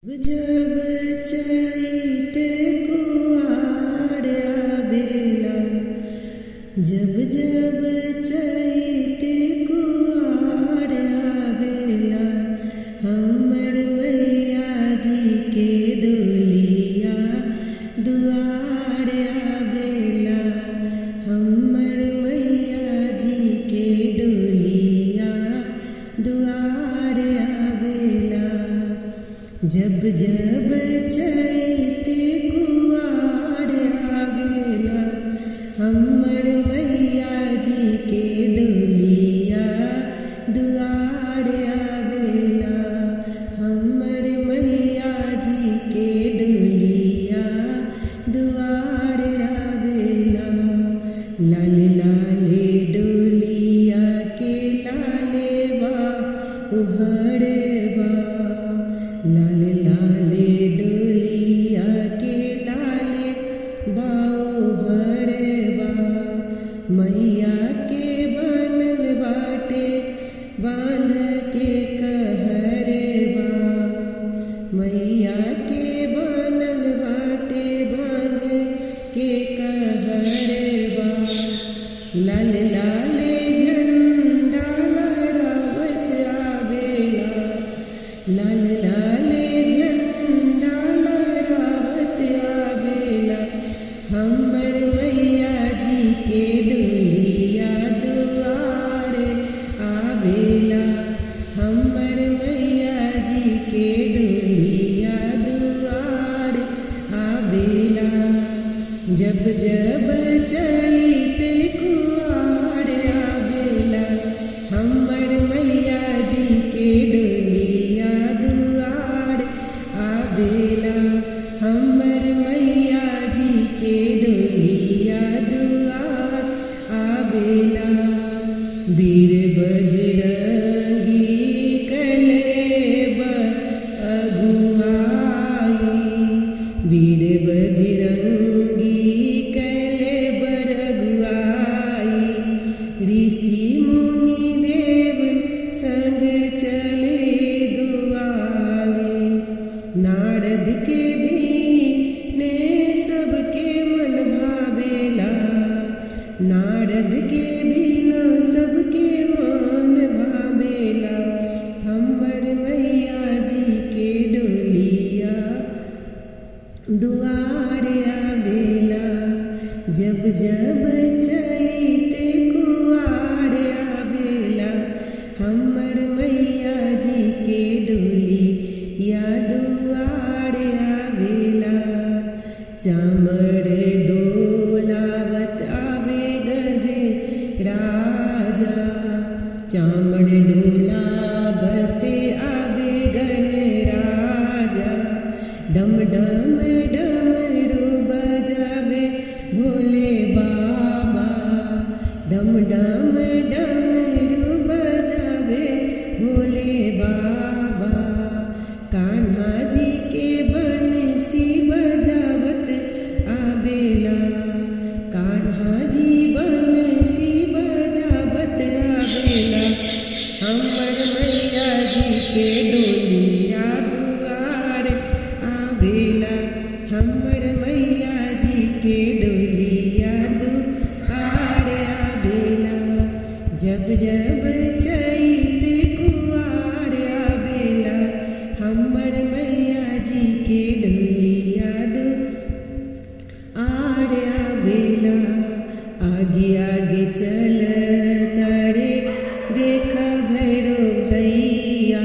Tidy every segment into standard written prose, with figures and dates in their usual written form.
जब चैत कुआर आवेला, जब जब चैत कुआर आवेला, हमर मैया जी के डोलिया दुआर आवेला, हमर मैया जी के डोलिया दुआर आवेला। जब जब चैत कुआर आवेला, हमर मैया जी के डोलिया दुआर आवेला, हमर मैया जी के डोलिया दुआर आवेला। लाल लाले डोलिया के लाले बा उहरे बा, लाल लाले डोलिया के लाले बाओ हरे बा, मैया के बनल बाटे बांध के कहरे बा, मैया के बनल बाटे बांध के कहरे बा। लाल लाले झंडा लहरावत आवेला, लाल लाले झंडा लहरावत आवेला, हमर मैया जी के डोलिया दुआर आवेला, हमर मैया जी के डोलिया दुआर आवेला। जब जब चैत कुआर आवेला, हमर मैया जी के डोलिया दुआर आवेला, हमर मैया जी के डोलिया दुआर आवेला। वीर बजरंगी कलेब अगुआई, वीर बजरंगी कलेब अगुआई, ऋषि मुनि देव संग चले दुआले, नारद के भी ने सबके मन भावेला, नारद के बिना सबके मन भावेला, हमर मैया जी के डोलिया दुआर आवेला। जब जब चैत कुआर आवेला, हमर मैया जी के डोलिया दुआर आवेला। चामर डोलावत आवे गज राजा, चामर डोलावत आवे गण राजा, डम डम डमरू बजावे भोले बाबा, डम डम डमरू बजावे भोले बाबा। कान्हा जी के बंसी बजावत आवेला, कान्हा जी बंसी बजावत आवेला, हमर मैया जी के डोलिया दुआर आवेला, हमर मैया जी के डोलिया दुआर आवेला। जब जब चैत कुआर आवेला, हमर मैया जी के डोलिया दुआर आवेला। आगे आगे चल तारे देख भैरो भैया,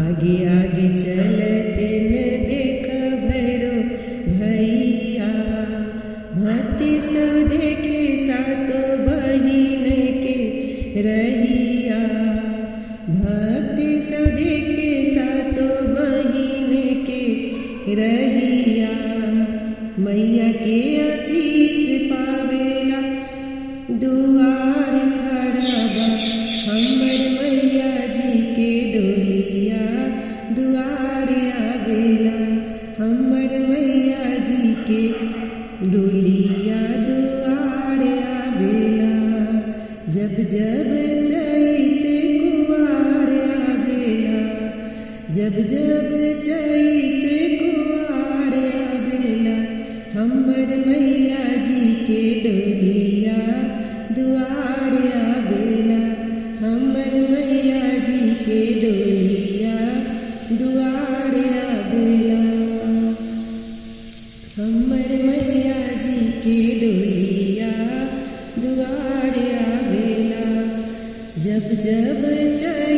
आगे आगे चलते न देख भैरो भैया, भक्ति सब देखे सातो बहिन के रहिया, भक्ति सब देखे सातो बहिन के रहिया, मैया के आशीष पावेला दुआर खड़ा बा, हमर मैया जी के डोलिया दुआर आवेला, हमर मैया जी के डोलिया दुआर आवेला। जब जब चैत कुआर आवेला, जब जब चैत जब जब चल